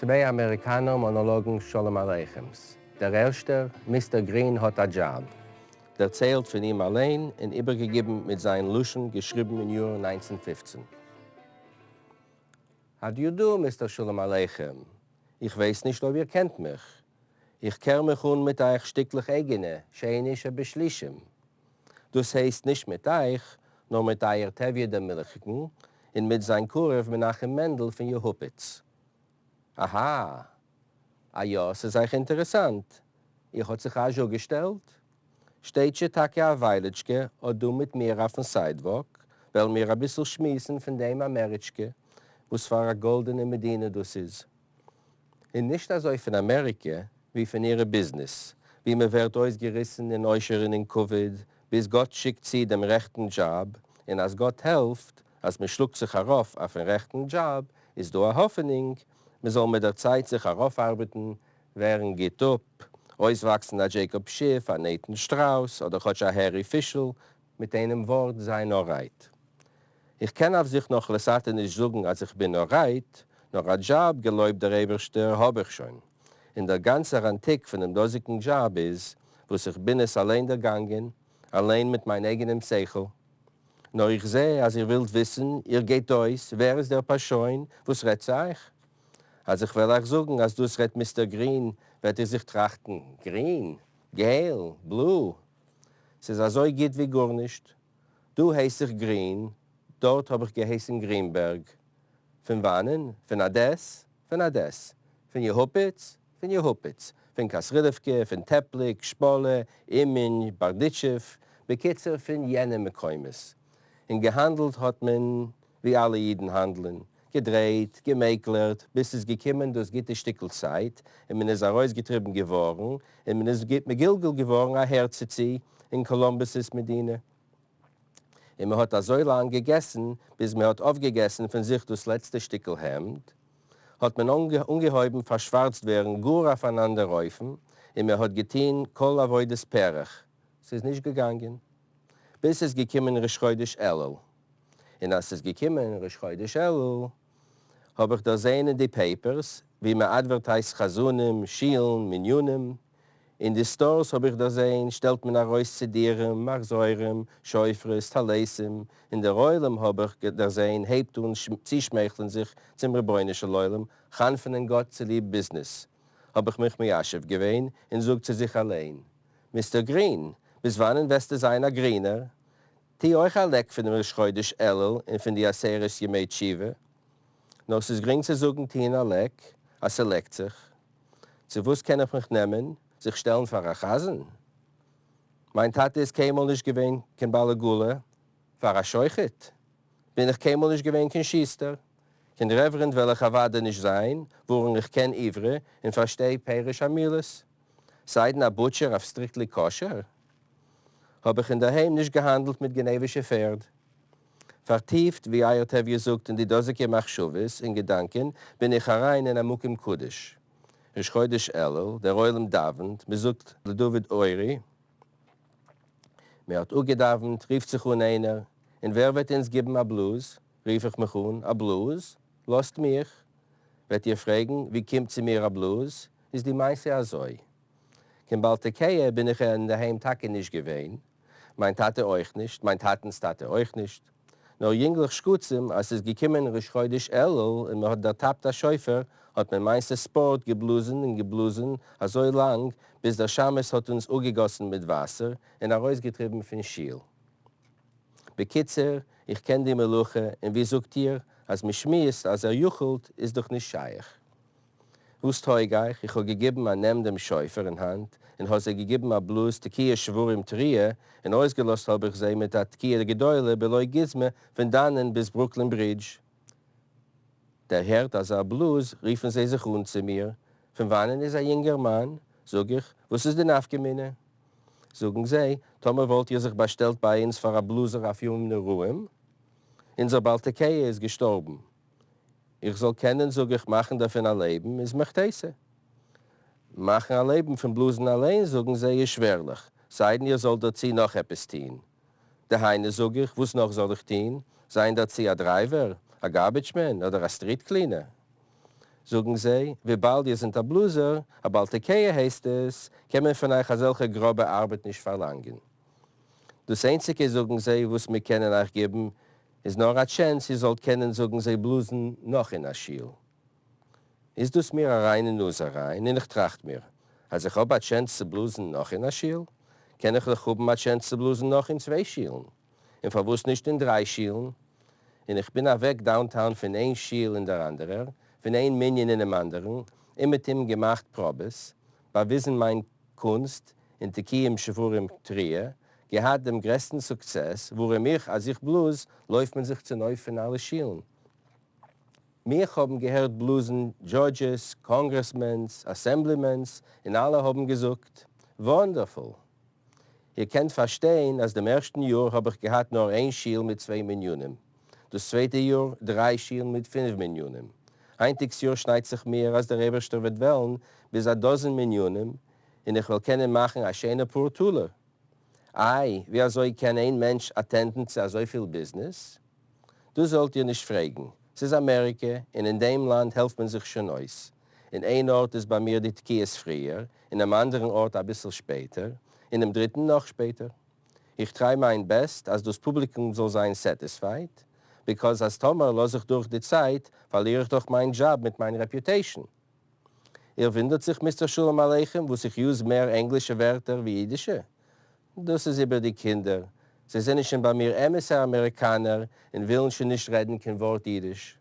צוויי אמעריקאנער מאנאלאגן שלום עליכם'ס. דער ערשטער, מיסטער גרין האט א דזשאב. דערציילט פון אים אליין און איבערגעגיבן מיט זיין לשון געשריבן אין יאר 1915. How do you do, מיסטער שלום עליכם? איך ווייס נישט אויב איר קענט מיך. איך קער מיך אן מיט אייך שטיקלעך אייגענע, שני שבשלישים. דאס הייסט נישט מיט אייך, נאר מיט אייער טביה דעם מילכיגן, און מיט זיין קרוב מנחם מענדל פון יעהופּעץ. אהא. א יא, ס'איז אייך אינטערעסאנט. איר האט זיך אזש אפגעשטעלט? שטייט זשע טאקע א וויילעטשקע אט דא מיט מיר אויפן sidewalk, וועלן מיר אביסל שמועסן פון דעם אמעריטשקע, וואס פאר א גאלדענע מדינה דאס איז. און נישט אזוי פון אמעריקע ווי פון אירע ביזנעס, ווי מען ווערט אויסגעריסן אין עושר און אין כבוד, ביז גאט שיקט צו דעם רעכטן דזשאב, און אז גאט העלפט אז מען שלאגט זיך ארויף אויפן רעכטן דזשאב, איז דא א האפענונג מען זאל מיט דער צייט זיך ארויפארבעטן, ווערן גוט אפ, אויסוואקסן א דזשעיקאב שיף, א נעיטן שטראוס, אדער כאטש א הערי פישל, מיט איינעם ווארט זיין alright. איך קען אויף זיך נאך לעת עתה נישט זאגן אז איך בין alright, נאר א דזשאב, געלויבט דער אייבערשטער, האב איך שוין. און דער גאנצער אנטיק פון דעם דאזיגן דזשאב איז, וואס איך בין עס אליין דערגאנגען, אליין מיט מיין אייגענעם שכל. נאר איך זע אז איר ווילט וויסן, איר גייט אויס, ווער איז דער פארשוין וואס רעדט צו אייך? אז איך וועל אייך זאגן אז דאס רעדט מיסטער גרין, וועט איר זיך טראכטן, גרין? געל? blue? ס'איז אזוי גוט ווי גארנישט. דא הייס איך גרין, דארט האב איך געהייסן גרינבערג. פון וואנען? פון אדעס? פון אדעס. פון יעהופּעץ? פון יעהופּעץ. פון קאסרילעווקע, פון טעפליק, שפאלע, אימין, בארדיטשעוו, בקיצור פון יענע מקומות. און געהאנדלט האט מען ווי אלע אידן האנדלען, געדרייט, געמעקלערט, ביז ס'איז געקומען דאס גוטע שטיקל צייט און מען איז ארויסגעטריבן געווארן און מען איז מגולגל געווארן אהערצוצו אין קאלומבוס'ס מדינה. און מען האט אזוי לאנג געגעסן ביז מען האט אויפגעגעסן פון זיך דאס לעצטע שטיקל העמד, האט מען אנגעהויבן פארשווארצט ווערן גאר אויף אן אנדער אופן, און מען האט געטוהן כל עבודת פרך, ס'איז נישט געגאנגען. ביז ס'איז געקומען ראש חודש אלול. און אז ס'איז געקומען ראש חודש אלול, האב איך דערזעהן אין די papers ווי מען אדווערטייזט חזנים, שילן, מניינים. אין די stores האב איך דערזעהן שטעלט מען ארויס סידירים, מחזורים, שופרות, טליתים, און דער עולם האב איך דערזעהן הייבט אן צושמייכלען זיך צום רבונו של עולם, חנפ'ענען גאט צוליב ביזנעס. האב איך מיך מיישב געווען און זאג צו זיך אליין, מיסטער גרין, ביז וואנען וועסטו זיין א גרינער? טוה אויך א לעק פונעם ראש חודש אלול און פון די עשרת ימי תשובה. נאר ס'איז גרינג צו זאגן טוהן א לעק, אז ס'לעקט זיך. צו וואס קען איך מיך נעמען? זיך שטעלן פאר א חזן? מיין טאטע איז קיינמאל נישט געווען קיין בעל עגלה. פאר א שוחט בין איך קיינמאל נישט געווען קיין שוסטער. קיין reverend וועל איך אוודאי נישט זיין, ווארום איך קען עברי און פארשטיי פירוש המילות. סיידן א butcher אויף strictly כשר. האב איך אינדערהיים נישט געהאנדלט מיט גנבישע פערד. פארטיפט, ווי אייער טביה זאגט, אין די דאזיגע מחשבות און געדאנקען, בין איך אריין אין א מקום קדוש. ראש חודש אלול, דער עולם דאווענט, מען זאגט לדוד אורי. מען האט אפגעדאווענט, רופט זיך אן איינער, און ווער וועט אונז גיבן א בלאז? רוף איך מיך אן, א בלאז? לאזט מיך. וועט איר פרעגן, ווי קומט צו מיר א בלאז? איז די מעשה אזוי. קיין בעל תקיעה בין איך אינדערהיים טאקע נישט געווען, מיין טאטע אויך נישט, מיין טאטנס טאטע אויך נישט, נאר יונגלעך שקצים אז ס'איז געקומען ראש חודש אלול און מ'האט דערטאפט א שופר האט מען מעשה ספארט געבלאזן און געבלאזן אזוי לאנג ביז דער שמש האט אונז אפגעגאסן מיט וואסער און ארויסגעטריבן פון שיל. בקיצור, איך קען די מלאכה און ווי זאגט איר אז מ'שמועסט אז ער יכול'ט איז דאך נישט שייך. וואָס טויג אײַך? איך האָב געגעבן אַ נעם דעם שופֿר אין האַנט און האָב זיי געגעבן אַ בלאָז תקיעה שברים תרועה, און אויסגעלאָזט האָב איך זיי מיט אַ תקיעה גדולה בלא גוזמא פֿון דאַנען ביז ברוקלין ברידזש. דערהערט אַזאַ בלאָז, רופֿן זיי זיך אָן צו מיר, פֿון וואַנען איז אַ יונגער-מאַן? זאָג איך, וואָס איז די נפֿקא-מינה? זאָגן זיי, טאָמער וואָלט איר זיך באַשטעלט בײַ אונדז פֿאַר אַ בלאָזער אויף ימים-נוראים? אונדזער בעל-תקיעה איז געשטאָרבן. איך זאל קענען, זאג איך, מאכן דערפון א לעבן, איז מהיכא תיתי. מאכן א לעבן פון בלאזן אליין, זאגן זיי, איז שווערליך, סיידן איר זאלט דערצו נאך עפעס טוהן. דהיינו, זאג איך, וואס נאך זאל איך טוהן? זיין דערצו א driver, א garbage man אדער א street cleaner? זאָגן זיי, וויבאַלד איר זענט אַ בלאָזער, אַ בעל-תקיעה הייסט עס, קען מען פון אייך אַזעלכע גראָבע אַרבעט נישט פאַרלאַנגען. דאָס איינציקע, זאָגן זיי, וואָס מיר קענען אייך געבן, איז נאָר אַ chance איר זאָלט קענען, זאָגן זיי, בלאָזן נאָך אין אַ שיל. איז דאָס מיר אַריין אין נאָז אַריין און איך טראַכט מיר, אַז איך האָב אַ chance צו בלאָזן נאָך אין אַ שיל, קען איך דאָך האָבן אַ chance צו בלאָזן נאָך אין צוויי שילן, און פאַרוואָס נישט אין דריי שילן? און איך בין אַוועק downtown פון איין שיל אין דער אַנדערער, פון איין מנין אינעם אַנדערן, אומעטום געמאַכט פּראָבעס, באַוויזן מיין קונסט אין תקיעים שברים תרועה, געהאַט דעם גרעסטן סוקצעס, וואָרום איך, אַז איך בלאָז, לויפט מען זיך צונויף פון אַלע שילן. מיך האָבן געהערט בלאָזן judges, congressmans, assemblymans, און אַלע האָבן געזאָגט, wonderful! איר קענט פאַרשטיין, אַז דעם ערשטן יאָר האָב איך געהאַט נאָר איין שיל מיט צוויי מנינים, דאָס צווייטע יאָר, דריי שילן מיט פינף מנינים. היינטיקס יאָר שניידט זיך מיר, אַז דער אייבערשטער וועט וועלן, ביז אַ dozen מנינים, און איך וועל קענען מאַכן אַ שענע פּאָר טאָלער. איי, ווי אַזוי קען איין מענטש attend ן צו אַזויפיל ביזנעס? דאס זאלט איר נישט פרעגן. ס'איז אמעריקע, און אין דעם לאנד העלפט מען זיך שוין אויס. אין איין ארט איז ביי מיר די תקיעות פריער, אינעם אנדערן ארט אביסל שפעטער, אינעם דריטן נאך שפעטער. איך try מיין best אז דאס פובליקום זאל זיין satisfied, because אז טאמער לאז איך דורך די צייט, פארליר איך דאך מיין דזשאב מיט מיין reputation. איר וואונדערט זיך מיסטער שלום עליכם וואס איך use מער ענגלישע ווערטער ווי אידישע? דאס איז איבער די קינדער, זיי זענען שוין ביי מיר אמת'ע אמעריקאנער און ווילן שוין נישט רעדן קיין ווארט אידיש.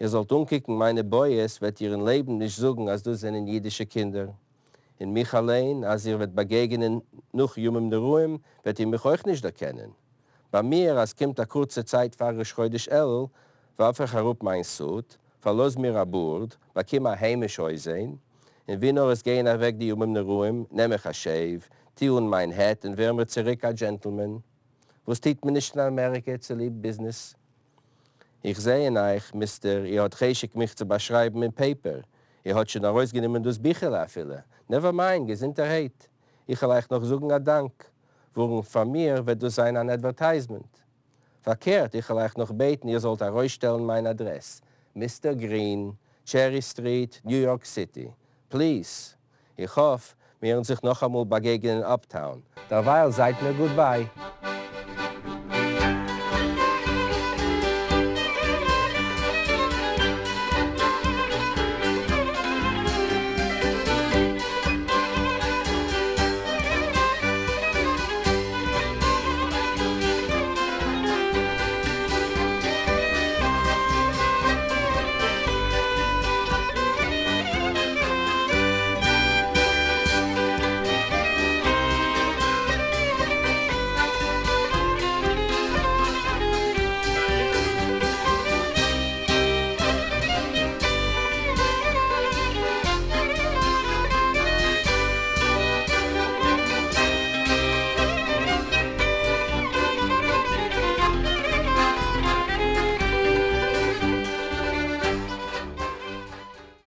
איר זאלט אנקוקן מיינע boys וועט איר אין לעבן נישט זאגן אז דאס זענען אידישע קינדער. און מיך אליין אז איר וועט באגעגענען נאך ימים נוראים וועט איר מיך אויך נישט דערקענען. ביי מיר אז קומט א קורצע צייט פאר ראש חודש אלול ווארף איך אראפ מיין suit, פארלאז מיר א בארד, באקום א היימיש אויסזען, און ווי נאר עס גייען אוועק די ימים נוראים נעם איך א shave, טו אן מיין hat און ווער מיר צוריק א gentleman. וואס טוט מען נישט אין אמעריקע צוליב ביזנעס? איך זע אין אייך, מיסטער, איר האט חשק מיך צו באשרייבן אין paper, איר האט שוין ארויסגענומען דאס ביכעלע אפילו, never mind, געזונטערהייט, איך וועל אייך נאך זאגן א דאנק, ווארום פאר מיר וועט דאס זיין אן advertisement. פארקערט, איך וועל אייך נאך בעטן איר זאלט ארויסשטעלן מיין אדרעס, מיסטער גרין, Cherry Street, ניו יארק סיטי. Please. איך האף, מיר וועלן זיך נאכאמאל באגעגענען uptown. דערווייל זייט מיר goodbye.